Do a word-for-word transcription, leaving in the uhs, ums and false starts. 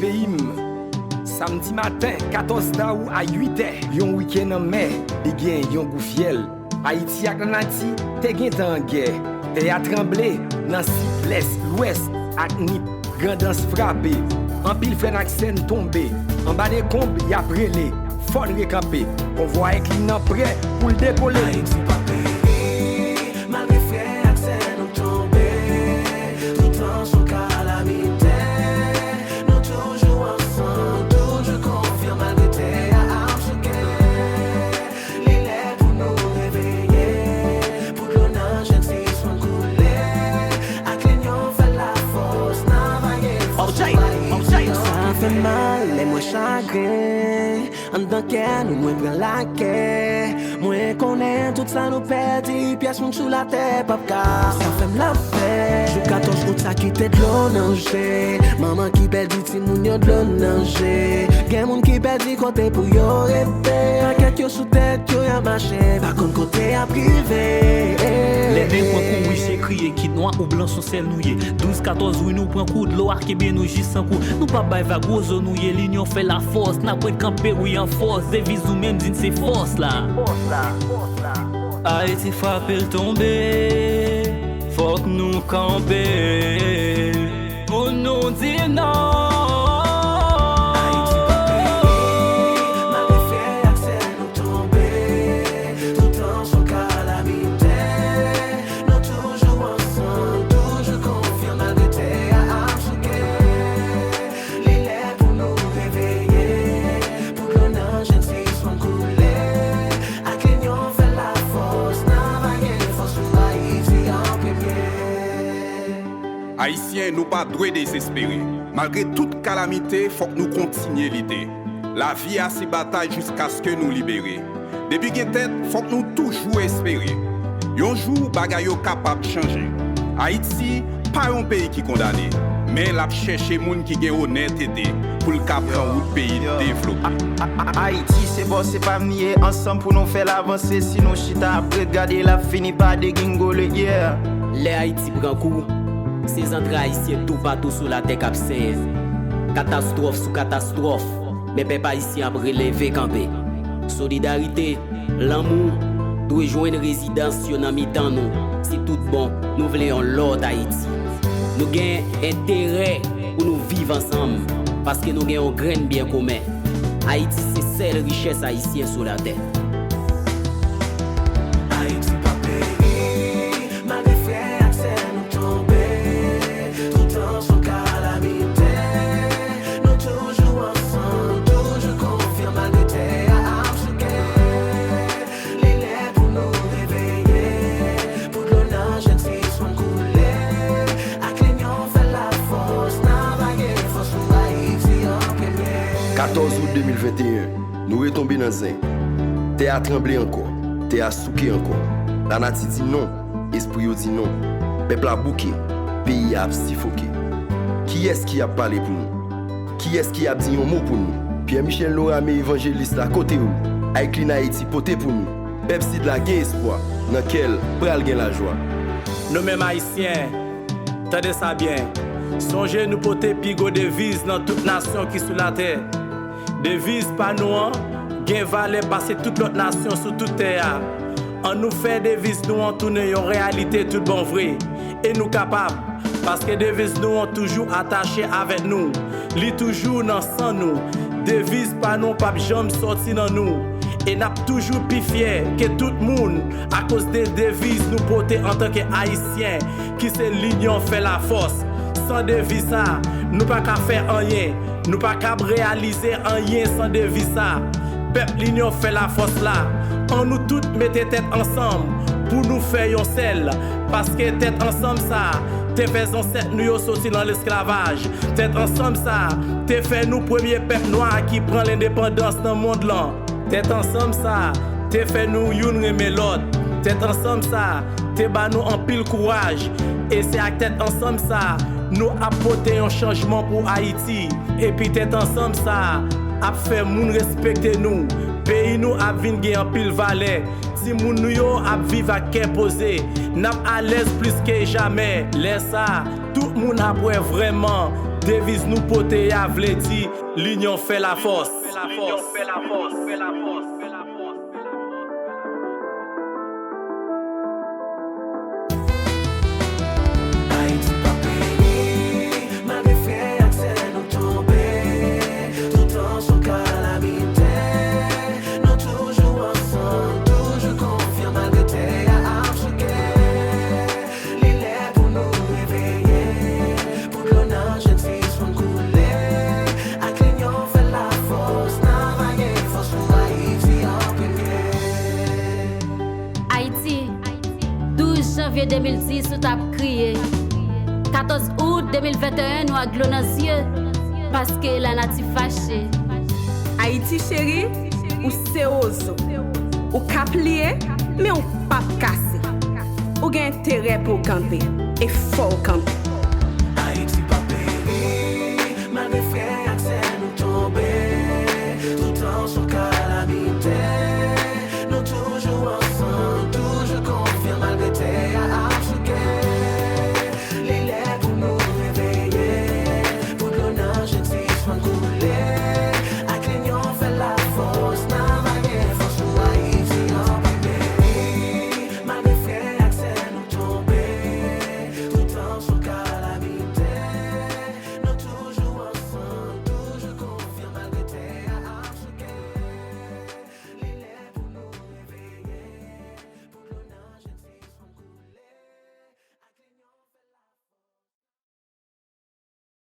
peyi m. Samdi maten, katòz dawou a uit è. Yon wikenn anmè, li gen yon gou fyèl. Ayiti ak lanati te gentan an gè. Tè a tranble nan sid, lès, lwès ak nip. Grandans frape. Anpil frè n ak sè n tonbe. Anba dekonb, y ap rele. Fò n rekanpe. Konvwa Eklin nan prè pou l dekole. Ayiti p ap peri, malgre frè ak sè nou tonbe. Toutan sou kalamite, nou toujou ansanm, toujou konfyan malgre tè a ap souke. Li lè pou nou reveye, pou dlo nan Jennsis koule. Ak linyon fè lafòs, n a vaye fòs pou Ayiti. Sa fè m mal lè m wè chagren anndan kè nou, mwen pran lakè. Mwen konnen tout sa nou pèdi, pyès moun sou latè p ap ka. Sa fè m lapèn. Jou katòz out sa kite dlo nan je. Manman ki pèdi timoun yo, dlo nan je. Gen moun ki pèdi kote pou yo rete. Pakèt yo sou tèt yo, y ap mache, pa konn kote y ap rive. Lè nèg pran kou, wi, se kriye, kit nwa ou blan, s on sèl nou ye. Douz katòz, wi, nou pran kou, dlo a kenbe nou jis an kou. Nou p ap bay vag, wozo nou ye, linyon fè lafòs, n ap ret kanpe, wi, an fòs. Deviz nou menm di n se fòs la. Ayiti frape l tonbe, fòk nou kanpe pou nou di non. Ayiti p ap peri, malgre frè ak sè nou tonbe, toutan sou kalamite, nou toujou ansanm, toujou konfyan malgre tè a ap souke. Li lè pou nou reveye, pou dlo nan Jennsis koule. Ak linyon fè lafòs, n a vaye fòs pou Ayiti an premye. Ayisyen, nou pa dwe dezespere. Malgre tout kalamite, fòk nou kontinye lite. Lavi a se batay jiskaske nou libere. Depi gen tèt, fòk nou toujou espere. Yon jou, bagay yo kapab chanje. Ayiti pa yon peyi ki kondane, men l ap chèche moun ki gen onètete pou l ka pran wout peyi devlope. Ayiti se pa w, se pa m li ye, ansanm pou nou fè l avanse. Si nou chita ap ret gade, l ap fini pa degingole, yeah. Lè Ayiti pran kou, se zantray ayisyen toupatou sou latè k ap senyen. Katastwòf sou katastwòf, men pèp ayisyen ap releve kanpe. Solidarite, lanmou dwe jwenn rezidans yo nan mitan nou, si tout bon nou vle yon lòt Ayiti. Nou gen enterè pou nou viv ansanm, paske nou gen yon grenn byen komen. Ayiti se sèl richès ayisyen sou latè. Ayiti p ap peri, malgre frè ak sè nou tonbe, toutan sou kalamite, nou toujou ansanm, toujou konfyan malgre tè a ap souke. Li lè pou nou reveye, pou dlo nan Jennsis koule. Ak linyon fè lafòs, n a vaye fòs pou Ayiti an premye. Katòz out de mil venteyen, nou retonbe nan zen. Tè a tranble ankò, tè a souke ankò. Lanati di non, espri yo di non. Pèp la bouke, peyi a ap sifoke. Kiyès ki ap pale pou nou? Kiyès ki ap di yon mo pou nou? Pierre Michel Laurent, Evanjelis la, kote w? Ayiti, Ayiti pote pou nou. Pèp Sid la gen espwa, nan kè l pral gen lajwa. Nou menm Ayisyen, tande sa byen. Sonje nou pote pi gwo deviz nan tout nasyon ki sou latè. Deviz pa nou an gen valè pase tout lòt nasyon sou tout tè a. Annou fè deviz nou an tounen yon reyalite tout bon vre. E nou kapab, paske deviz nou an toujou atache avèk nou. Li toujou nan san nou. Deviz pa nou p ap janm sòti nan nou. E n ap toujou pi fyè ke tout moun akoz de deviz nou pote antanke Ayisyen, ki se linyon fè lafòs. San deviz sa, nou pa ka fè anyen. Nou pa kab reyalize anyen san deviz sa. Pèp linyon fè lafòs la. Annou tout mete tèt ansanm pou nou fè yon sèl. Paske tèt ansanm sa te fè zansèt nou yo soti nan lesklavaj. Tèt ansanm sa te fè nou premye pèp nwa ki pran lendepandans nan mond lan. Tèt ansanm sa te fè nou youn renmen lòt. Tèt ansanm sa te ba nou anpil kouraj. E se ak tèt ansanm sa nou ap pote yon chanjman pou Ayiti. Epi tèt ansanm sa ap fè moun respekte nou. Peyi nou ap vin gen anpil valè. Timoun nou yo ap viv ak kè poze. N ap alèz plis ke jamè. Lè sa, tout moun ap wè vrèman Deviz nou pote a vle di, linyon fè lafòs. Ayiti p ap peri, malgre frè ak sè nou tonbe, toutan sou kalamite, nou toujou ansanm, toujou konfyan malgre tè a ap souke. Li lè pou nou reveye, pou dlo nan je sispann koule. Ak linyon fè lafòs, n a va gen fòs pou Ayiti an premye. Ayiti, douz janvye de mil dis, ou t ap kriye. Katòz out de mil venteyen, nou ak dlo nan zye, paske lanati fache. Ayiti cheri, ou se wozo. Ou ka pliye, men ou p ap kase. Ou gen enterè pou w kanpe, e fò w kanpe.